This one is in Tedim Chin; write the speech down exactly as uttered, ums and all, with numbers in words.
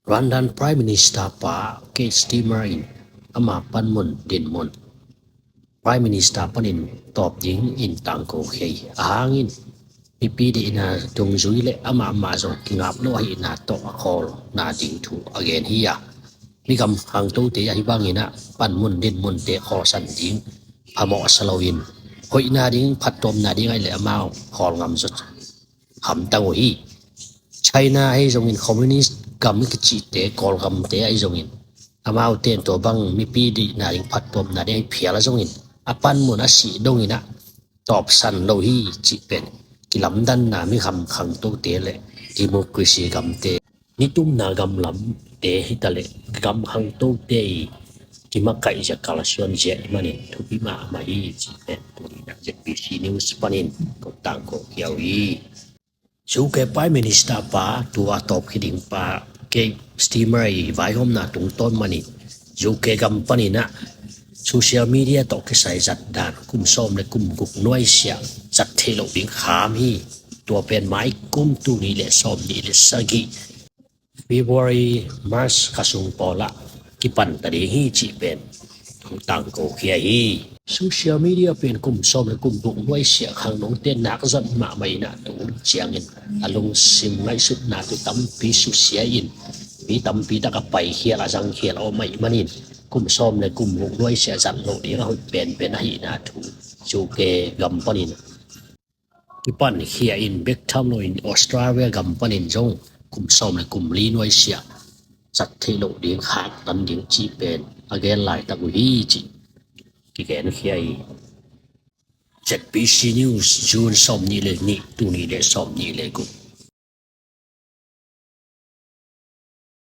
Rwandan Prime Minister pa Keith Stimer in ama panmun dinmun Prime Minister panin tawp dingin tangko khia hi. Ahang in mipi deihna dungzui le amah amah zong kingap lo ahihna tawh a khawlna ding thu a gen hi a, mi gam khangtote ahi bangin ah panmun dinmunte khawlsan ding phamawh sa loin hoihna ding phattuamna ding ahih leh amau khawl ngam zaw hamtang uh hi. China ahi zongin communist gam kicihte, Kawlgamte ahi zongin amaute in tua bang mipi deihna ding phattuamna ding ahi phial a zongin a panmun a sih dongin ah tawpsan lo hi cih pen kilamdanna mi gam khangtote le democracy gamte, nitumna gam lamte hi ta le gam khangtote i kimakaih zia kalsuan zia i manin thupi mahmah hi cih pen tuni in ah Z B C News panin kong tangko khia uh hi. U K Prime Minister pa tua tawp khia ding pa Keith Stimer i vaihawmna tungtawn manin U K gam panin ah social media tawh kisai zat dan kum sawm le kum guk nuaisiah zat theih loh ding kham hi. Tua pen mai kum tul nih le sawm nih le sagih February, March kha sung pawlah kipan ta ding hi cih pen hong tangko khia hi. Social media pen kum sawm le kum guk nuaisiah khangnote nak zat mahmah in ah tu ciangin a lungsim ngaihsutna tu tampi susia in mi tampi tak a paikhial a zangkhial a om ahih manin kum sawm le kum guk nuaisiah zat loh ding a hoih penpen ahihna thu U K gam panin kipan khia in bek tham loin Australia gam panin zong kum sawm le kum li nuaisiah zat theih loh ding khaktan ding cih pen a gen laitak uh hi cih kigen khia hi. Z B C News, June sawm nih le nih, tul nih le sawm nih le guk.